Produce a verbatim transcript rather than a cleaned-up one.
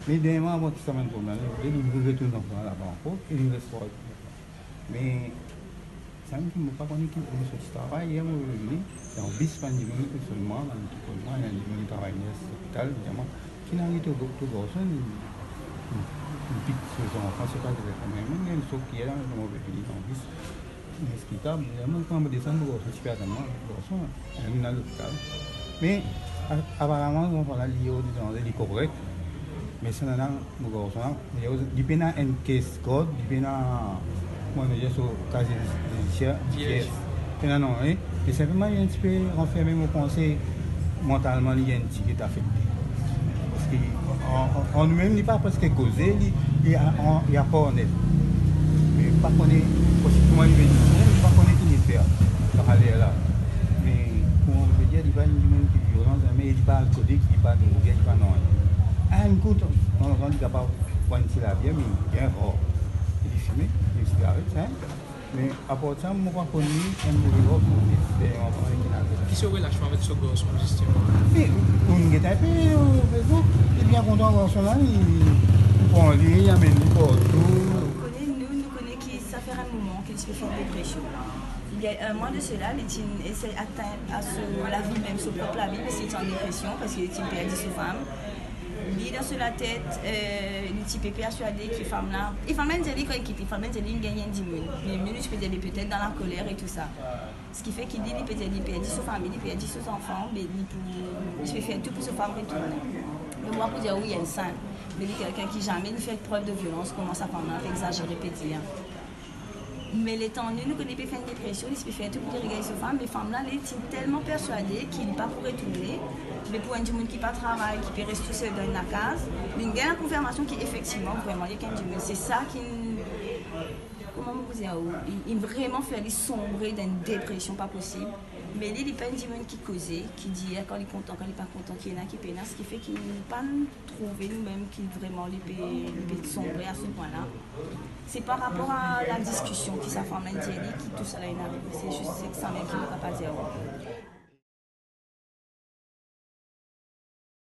Me dernie mwa, avan ki sa bann problem, li, li retourn ankor laba ankor, e li res twa. Me samem ki mo pa kone ki mo sorti travay, yer mo revini, dan bis, bann dimoun ki konn mwa, bann ki konn mwa, enn dimoun ki travay dan lopital, li dir mwa, "Ki'nn arive to, to garson, li, li, li pik so zanfan, se pa ki fer." Me mwa, enn sok ki la, mo revini dan bis. Inexplikab. Ler mo pran mo desann, mo garson ti pe atann mwa, garson la, li ena lopital. Me, a-, aparaman, zanfan la, li orde danje, li korek. Me sa nana, mo garson la, li, li pena enn case code, li pena, kouma nou dir, so kazie zidisier, vierz. Pena non, e, e sinpleman, li enn tipe ranferme, mo panse, mantalman, li enn tigit afekte. Parski an, an, an noumem, li pa preske koze, li, li a-, an, li akornet. Me pa kone, parski kouma li vinn, li pa kone ki li fer, sa valer la. Me, kouma mo pe dir, li pa enn dimoun ki violan zame, li pa alkolik, li pa droge, li pa nanye. Enn kou, tanzantan, li kapav pran ti labier, me bien rar. Li fime, li sigaret, sa, Me apar sa, mo pa konn li, enn move rod, mo pe fer anpran ki nage. Ki so relasion avek so garson, zisteman? Me, nou gete enpe, euh, Facebook, li bien kontan garson la, li, li pran li, li amenn li partou. Nou kone, nou, nou kone ki sa fer enn moman ki li ti pe fer depresion. Il y a un mois de cela, li ti esey atenn a so lavi mem, so prop lavi, parski li ti an depresion, parski li ti perdi so fam. Li, dan so latet, euh, li ti pe perswade ki fam la, e fam la inn dir li kan li kite, fam la inn dir li inn gagn enn dimoun. Me, me li ti pe dir li petet dan lakoler e tou sa. Seki fer ki li, li pe dir li perdi so fami, li perdi so zanfan, me li pou, li ti pe fer tou pou so fam retourne. Me mwa pou dir, wi, enn sin. Me li, kelkenn ki zame li fer prev de violans, kouma sa fam la pe egzazere, pe dir. Me letan nou, nou kone li pe fer enn depresion, li ti pe fer tou pou li regagn so fam, me fam la, li ti telman perswade ki li pa pou retourne, li pou enn dimoun ki pa travay, ki pe res tousel dan enn lakaz, li gagn lakonfirmasion ki efektivman, vreman, li enn dimoun. Se sa ki, kouma mo pou dir, li, li vreman fer li sonbre dan enn depresion pa posib. Me li, li pa enn dimoun ki koze, ki dir kan li kontan, kan li pa kontan, ki ena, ki pena, seki fer ki nou pa trouve noumem ki vreman li pe, li pe sonbre a se pwin la. Se par rapor a ladiskision ki sa fam la inn dir li ki tousala inn arive. Se zis samem ki mo kapav dir.